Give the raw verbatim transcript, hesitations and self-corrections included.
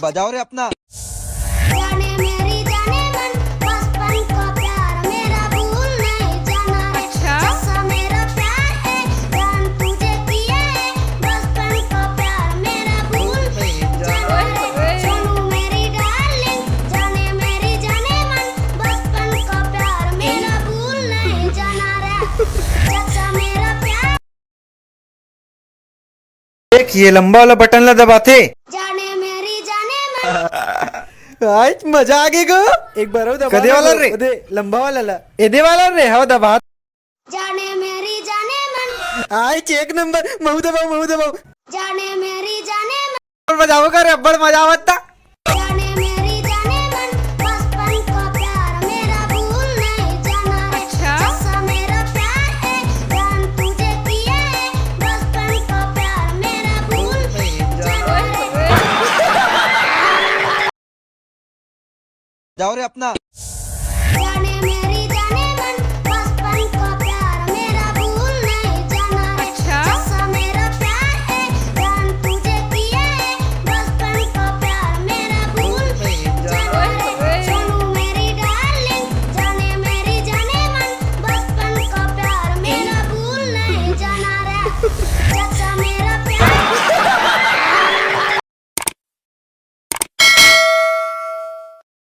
बजाओ रे अपना। जाने मेरी जाने मन, बचपन का प्यार मेरा भूल नहीं जाना रे। अच्छा। जैसा मेरा प्यार है जान तुझे किया है, बचपन का प्यार मेरा भूल नहीं जाना रे। सोनू मेरी डार्लिंग, जाने मेरी जाने मन, बचपन का प्यार मेरा भूल नहीं जाना रे। जैसा मेरा प्यार देख, ये लंबा वाला बटन ला दबाथे। जाने मेरी जाने मन, आज मजा आ गई गो। एक बार और दबा कदे दे वाला गो। रे? ओदे लंबा वाला ला। एदे वाला रे, हव दबा। जाने मेरी जाने मन, आज एक नंबर, महू दबाओ, महू दबाओ। जाने मेरी जाने मन, और बजाओ का रे, अब्बड़ मजा आवत था। जाने मेरी जाने मन, बचपन का प्यार मेरा भूल नहीं जाना रे। अच्छा। जैसा मेरा प्यार है जान तुझे किया है, बचपन का प्यार मेरा भूल नहीं जाना रे। जाओ रे अपना।